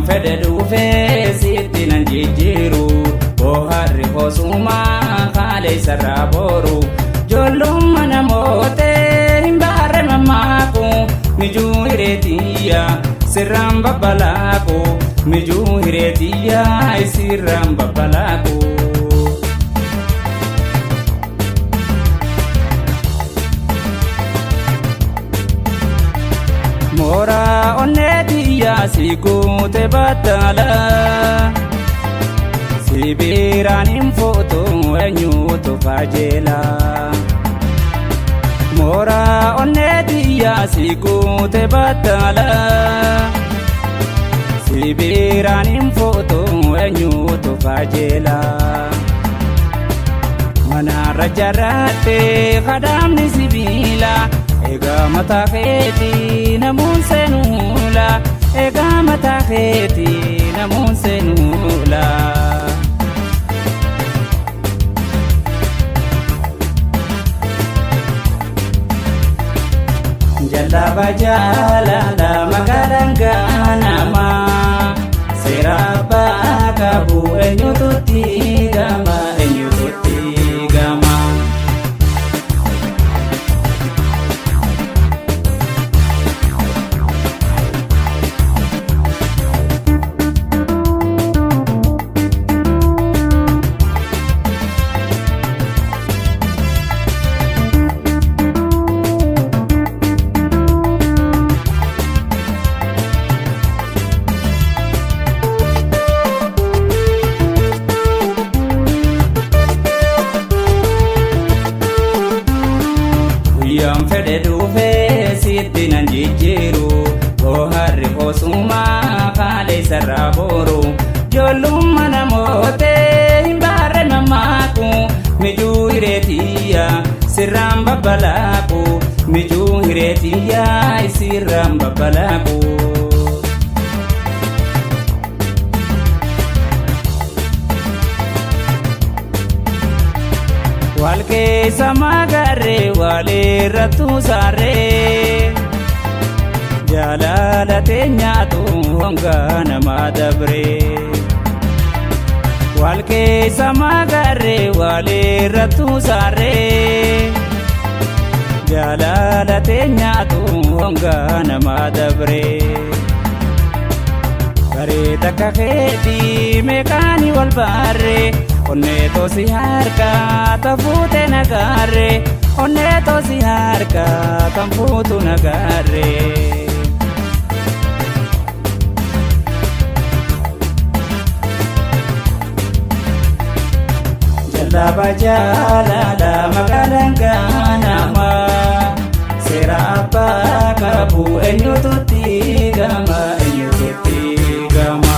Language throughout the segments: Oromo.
Fedhe dhufee sitti nan jijjiiru, bohaarri hosumaa haala isarraa booru. Ijoollummaa namootee hin baarre mammaaku, mijuu hireetiyya sirraan babbalaaqu, mijuu hireetiyya sirraan babbalaaqu. Mooraa onneetiyyaa si guute battala, si biraan hin fuutu eenyutu kajeela. Mooraa onneetiyyaa si guute battala, si biraan hin fuutu eenyutu kajeela. Manarra jaarrattee kadaamni sibiila. Egaa mataa keetii namuun seenuula. Egaa mataa keetii namuun seenuula. Jallaba jaalala magaalaan gaanamaa, seera abbaa qabu eenyututti gama, eenyututti gama. Guyyaan fedhe dhufee sitti nan jijjiiru, bohaarri hosumaa haala isarraa booru. Ijoollummaa namootee hin baarre mammaaku, mijuu hireetiyya sirraan babbalaaqu, mijuu hireetiyya sirraan babbalaaqu. Wal keessa magarree walirra tuusaarree, jaalala teenyaatu hongaa namaa dabree. Wal keessa magarree walirra tuusaarree, jaalala teenyaatu hongaa namaa dabree. Bareeda akka keetii meeqaanii wal baarree, onnee toosi harka tafuute nagaarree, onnee toosi harka tan fuutu nagaarree. Jallaba jaalala magaalaan gaanamaa, seera abbaa qabu eenyututti gama, eenyututti gama.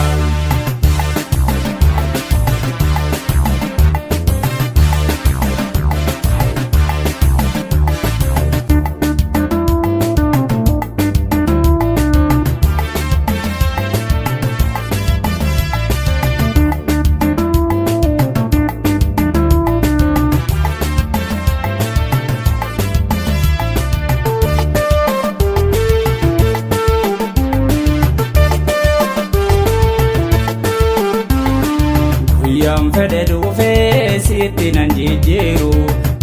Guyyaan fedhe dhufee sitti nan jijjiiru,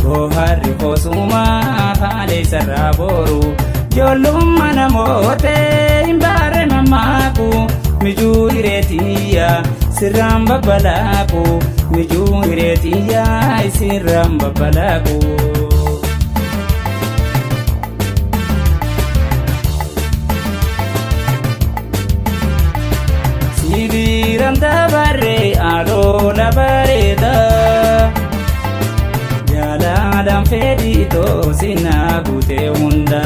bohaarri hosumaa haala isarraa booru. Ijoollummaa namootee hin baarre mammaaku, mijuu hireetiyya sirraan babbalaaqu, mijuu hireetiyya sirraan babbalaaqu. Sibiiraan dabarree aloola bareeda, jaalalaan fedhii toosinaa guutee hunda.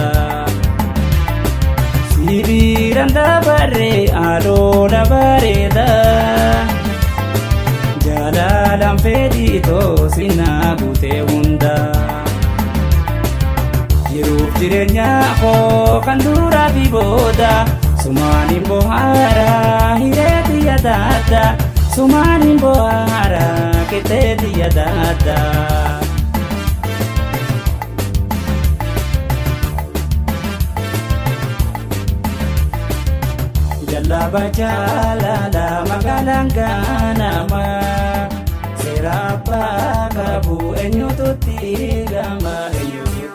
Sibiiraan dabarree aloola bareeda, jaalalaan fedhii toosinaa guutee hunda. Jiruuf jireenya koo kan duraa fi booda, sumaan hin bohaara hireeti yadaadda, sumaan hin bohaara qixxeeti yadaadda. Lallaba jaalala magaalaan ganama. Seera abbaa qabu eenyutu itti gama, eenyutu